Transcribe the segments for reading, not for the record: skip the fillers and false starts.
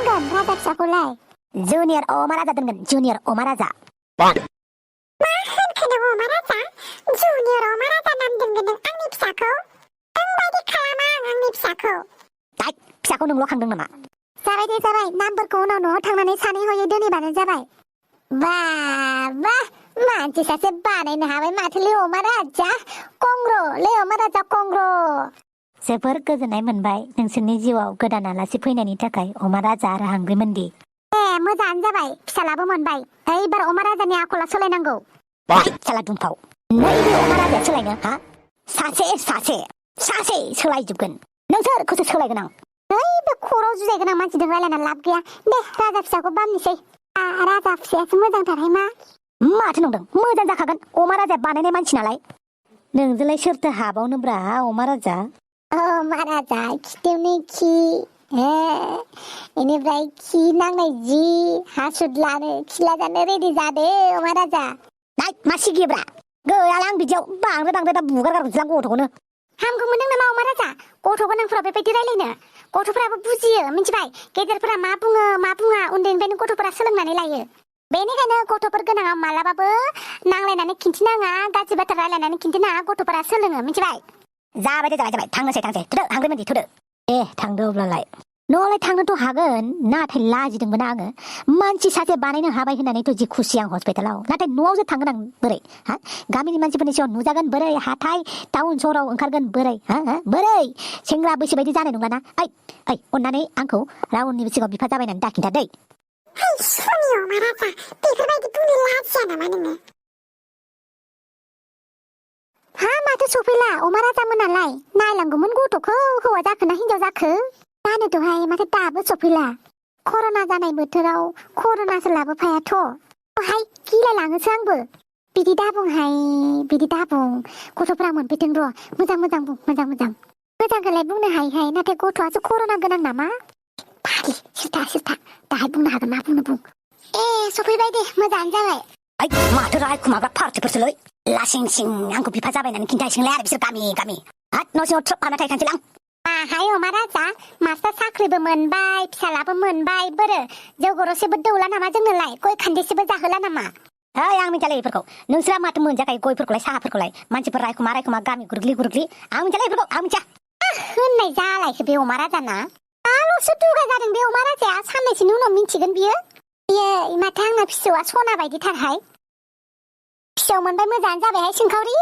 दोनगोन राजा फिसाखौलाय जुनियर अमा राजा दोनगोन जुनियर अमा राजा मा होनखो नों अमा राजा जुनियर अमा राजा नाम दोनगोन नों आंनि फिसाखौ ओंबायदि खालामा आं आंनि फिसाखौ दाय फिसाखौ नोंल' खांदों नामा जाबाय दे जाबाय नामफोरखौ उनाव न'आव थांनानै सानै हयै दोनैबानो जाबाय बा मानसि सासे बानायनो हाबाय माथोलै अमा राजा कंग्र' अमा राजा कंग्र' जोबोर गोजोननाय मोनबाय नोंसोरनि जिउआव गोदान आलासि फैनायनि थाखाय अमा राजा आरो हांग्रिमोनदि मोजाङानो जाबाय फिसालाबो मोनबाय एबार अमा राजानि आखला सोलायनांगौ फिसाला दुमफाव नैबे अमा राजाया सोलायनो हा सासे सोलायजोबगोन नोंसोरखौसो सोलायगोन आं बे खर'आव जुजाय गोनां मानसिजों रायलायना लाब गैया दे राजा फिसाखौ बामनोसै राजा फिसायासो मोजांथारहाय माथो नंदों मोजां जाखागोन अमा राजाया बानायनाय मानसि नालाय नोंजोंलाय सोरथो हाबावनोब्रा अमा राजा अमा राजा खिथेवनि खि बेनिफ्राय खि नांनाय जि हासुद लानो खिला जानो रेडि जादो अमा राजा मा सिगियोब्रा गैयालाय आं बिदियाव बांद्राय दा बुगारगारगोनसो आं गथ'खौनो हामगौ मोनदों नामा अमा राजा गथ' गोनांफोरा बेबायदि रायलायनो गथ'फोराबो बुजियो मिथिबाय गेदेरफोरा मा बुङो मा बुङा उन्दैनिफ्रायनो गथ'फोरा सोलोंनानै लायो बेनिखायनो गथ'फोर गोनाङा मालाबाबो नांलायनानै खिन्थिनाङा गाज्रि बाथ्रा रायलायनानै खिन्थिनाङा गथ'फोरा सोलोङो मिथिबाय जाबाय थांनोसै थुदो हांग्रिमोनदि थुदो थांदो अब्लालाय न'आवलाय थांनोथ' हागोन नाथाय लाजिदोंमोन आङो मानसि सासे बानायनो हाबाय होननानैथ' जि खुसि आं हस्पिटालाव नाथाय न'आवसो थांगोन आं बोरै गामिनि मानसिफोरनि सायाव नुजागोन बोरै हाथाय टाउन सहराव ओंखारगोन बोरै बोरै सेंग्रा बैसो बायदि जानाय नंलाना ओइ अननानै आंखौ रावनिबो सिगाङाव बिफा जाबाय होननानै दाखिन्था दै बेफोरबायदि बुंनो लाजिया नामा नोङो माथो सफैला अमा राजामोनालाय नायलांगौमोन गथ'खौ हौवा जाखो ना हिनजाव जाखो जानोथ'हाय माथो दाबो सफैला कर'ना जानाय बोथोराव कर'नासो लाबोफायाथ' गिलाय लाङोसो आंबो बिदि दाबुं गथ'फ्रा मोनफैथों र' मोजां बुं मोजांखौलाय बुंनो हायोहाय नाथाय गथ'आसो कर'ना गोनां नामा फाग्लि सिथा दाहाय बुंनो हागोन मा बुंनो बुं सफैबाय दे मोजाङानो जाबाय माथो रायखुमाग्रा पार्टिफोरसोलै लासिं सिं आंखौ बिफा जाबाय होननानै खिन्थाहैसिगोनलाय आरो बिसोर गामि न' सिङाव थ्रोब हाबना थाहैखानोसैलां हाय अमा राजा मास्टार साख्रिबो मोनबाय फिसालाबो मोनबाय बोरो जौ गरसेबो दौला नामा जोंनोलाय गय खान्दिसेबो जाहोला नामा आं मिथियालै बेफोरखौ नोंस्रा माथो मोनजाखायो गयफोरखौलाय साहाफोरखौलाय मानसिफोर रायखुमा गामि गुरग्लि आं मिथियालै बेफोरखौ आं मिथिया होननाय जालायसो बे अमा राजाना दाल'सो दुगा जादों बे अमा राजाया साननैसोनि उनाव मिथिगोन बियो माथो आंना फिसौआ सना बायदिथारहाय फिसौ मोनबाय मोजाङानो जाबायहाय सिंखावरि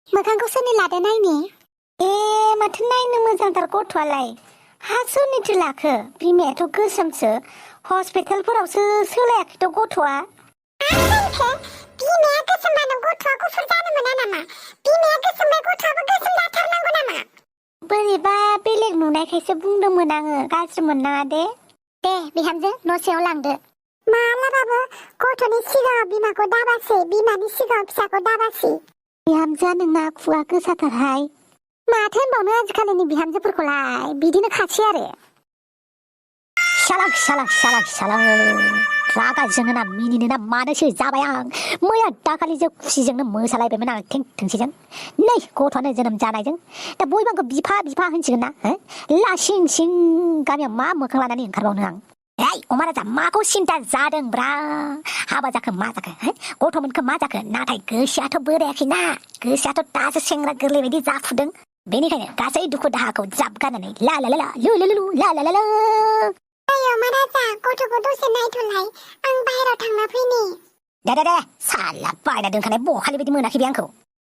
मोखांखौ सोरनि लादो नायनि माथो नायनो मोजांथार गथ'आलाय सोरनिथो लाखो बिमायाथ' गोसोमसो हस्पिटालफोरावसो सोलायाखैथ' गथ'आ बिमाया गोसोमबानो गथ'आ गुफुर जानो मोना नामा बिमाया गोसोमबाय गथ'आबो गोसोम जाथारनांगौ नामा बोरैबा बेलेग नुनायखायसो बुंदोंमोन आङो गाज्रि मोननाङा दे बिहामजो न' सिङाव लांदो माब्लाबाबो गथ'नि सिगाङाव बिमाखौ दाबासै बिमानि सिगाङाव फिसाखौ दाबासै बिहामजोआ नोंना खुगा गोसाथारहाय माथो होनबावनो आजिखालिनि बिहामजोफोरखौलाय बिदिनो खासै आरो सालां रागा जोङो ना मिनिनो ना मानोसो जाबाय आं मैया दाखालिसो खुसिजोंनो मोसालायबायमोन आं थेंथोंसैजों नै गथ'आनो जोनोम जानायजों दा बयबो आंखौ बिफा होनसिगोन ना लासिं सिं गामियाव मा मोखां लानानै ओंखारबावनो आं अमा राजा माखौ सिन्था जादोंब्रा हाबा जाखो मा जाखो गथ' मोनखो मा जाखो नाथाय गोसोआथ' बोरायाखैना गोसोआथ' दासो सेंग्रा गोरलै बायदि जाफुदों बेनिखायनो गासै दुखु दाहाखौ ज्राब गारनानै ला अमा राजा गथ'खौ दसे नायथ'लाय आं बाहेराव थांना फैनि दे साला बायना दोनखानाय बखालि बायदि मोनाखै बे आंखौ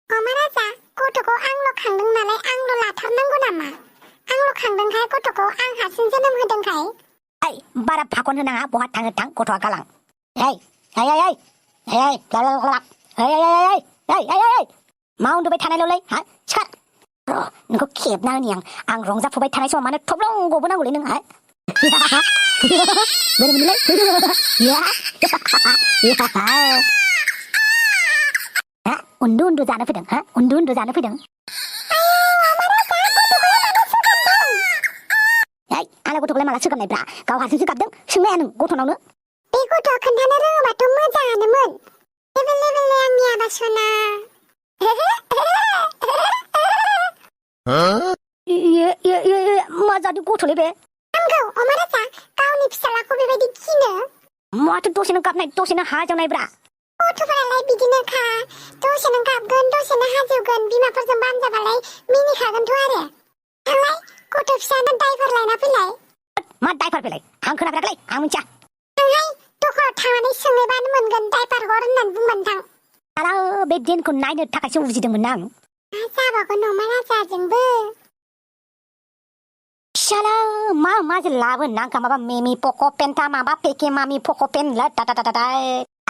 अमा राजा गथ'खौ आंल' खांदों नालाय आंल' लाथारनांगौ नामा आंल' खांदोंखाय गथ'खौ आं हारसिं जोनोम होदोंखाय बारा फाखन होनाङा बहा थाङो थां गथ'आ गालां मा उन्दुबाय थानायल'लै सिखार नोंखौ खेबना होनि आं रंजाफुबाय थानाय समाव मानो थब्लं गबोनांगौलै नों बोरै मोनलाय उन्दु जानो फैदों आंलाय गथ'खौलाय माला सोगाबनायब्रा गाव हारसिंसो गाबदों सोंनाया नों गथ'नावनो बे गथ'आ खोन्थानो रोङोबाथ' मोजाङानोमोन लेबेल आंनि आबासना मा जादों गथ'लै बे नंगौ अमा राजा गावनि फिसालाखौ बेबायदि गिनो माथो दसेनो गाबनाय दसेनो हाजावनायब्रा गथ'फोरालाय बिदिनोखा दसेनो गाबगोन दसेनो हाजौगोन बिमाफोरजों बामजाबालाय मिनिखागोनथ' आरो थांलाय गथ' फिसानो दायफोर लायना फैलाय मा दायपार फैलाय आं खोनाफेराखैलै आं मिथिया थांहाय दखानाव थांनानै सोंहैबानो मोनगोन दायपार हर होननानै बुंबानो थां आरो बे दिनखौ नायनो थाखायसो उजिदोंमोन आं मा जाबावगोन अमा राजाजोंबो शाला मा जे लाबो नांका माबा मेमि पक' पेन्टा माबा पेके मामि पक' पेन ला टा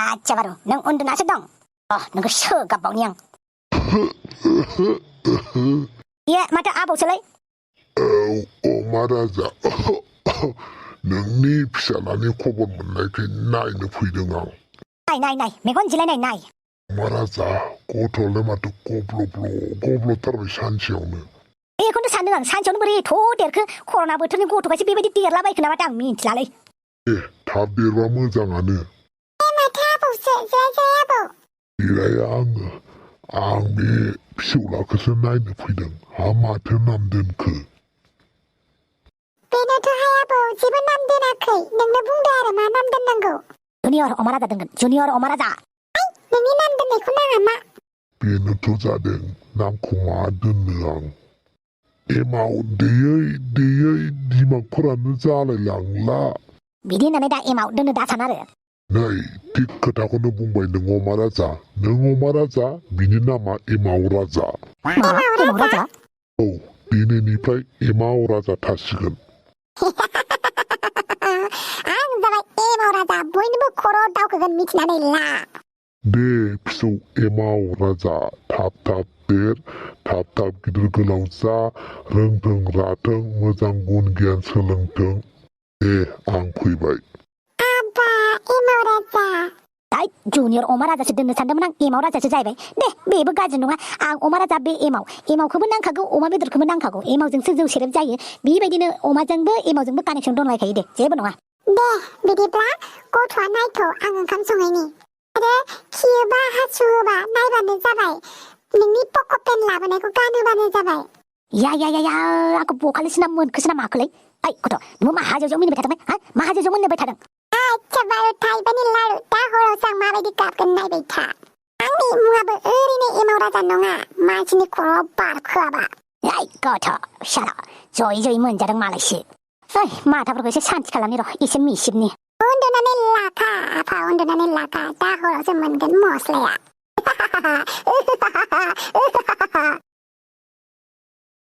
आच्छा बारु नों उन्दुनासो दं नोंखौ सोगाबबावनि आं ए माथो आबौसोलै अमा राजा नोंनि फिसालानि खबर मोननायखाय नायनो फैदों आं नाय मेगन जिलायनाय नाय अमा राजा गथ'आलाय माथो गब्ल'थारबाय सानसेयावनो बेखौनो सानदों आं सानसेयावनो बोरै एथ' देरखो कर'ना बोथोरनि गथ'खायसो बेबायदि देरलाबायखो नामाथो आं मिन्थिलालै थाब देरबा मोजाङानो माथो आबौसो जय आबौ देराया आं बे फिसौलाखौसो नायनो फैदों माथो नाम दोनखो बेनोथ'हाय आबौ जेबो नाम दोनाखै नोंनो बुंदो आरो मा नाम दोननांगौ जुनियर अमा राजा दोनगोन जुनियर अमा राजा नोंनि नाम दोननायखौ नाङा मा बेनोथ' जादों नामखौ मा दोननो आं एमाव दैयै दिमागफोरानो जालायलांला बिदि होननानै दा एमाव दोननो दा सान आरो नै थिग खोथाखौनो बुंबाय नों अमा राजा बिनि नामा एमाव राजा एमाव राजा औ दिनैनिफ्राय एमाव राजा थासिगोन आं जाबाय एमाव राजा बयनिबो खर' दावखोगोन मिथिनानै ला दे फिसौ एमाव राजा थाब देर थाब गिदिर गोलाव जा रोंथों राथों मोजां गुन गियान सोलोंथों दे आं फैबाय आबा एमाव राजा दाय जुनियर अमा राजासो दोननो सानदोंमोन आं एमाव राजासो जाहैबाय दे बेबो गाज्रि नङा आं अमा राजा बे एमावखौबो नांखागौ अमा बेदरखौबो नांखागौ एमावजोंसो जौ सेरेब जायो बेबायदिनो अमाजोंबो एमावजोंबो कानेक्सन दंलायखायो दे जेबो नङा दे बिदिब्ला गथ'आ नायथ' आं ओंखाम संहैनि आरो खियोबा हासुयोबा नायबानो जाबाय नोंनि पक' पेन लाबोनायखौ गानहोबानो जाबाय या आंखौ बखालिसोना मोनखोसोना माखोलै ओइ गथ' नों मा हाजोआव मिनिबाय थादों मा हाजोआव मिनिबाय थादों आच्छा बारु थाइबानि लारु दा हरावसो आं माबायदि गाबगोन नायबाय था आंनि मुङाबो ओरैनो एमाव राजा नङा मानसिनि खर'आव बारखोआबा ओइ गथ' शाला जयै मोनजादों मालायसो ओइ माथाफोरखौ एसे सान्ति खालामनि र' एसे मिसिबनि उन्दुनानै लाखा आफा उन्दुनानै लाखा दा हरावसो मोनगोन मस्लाया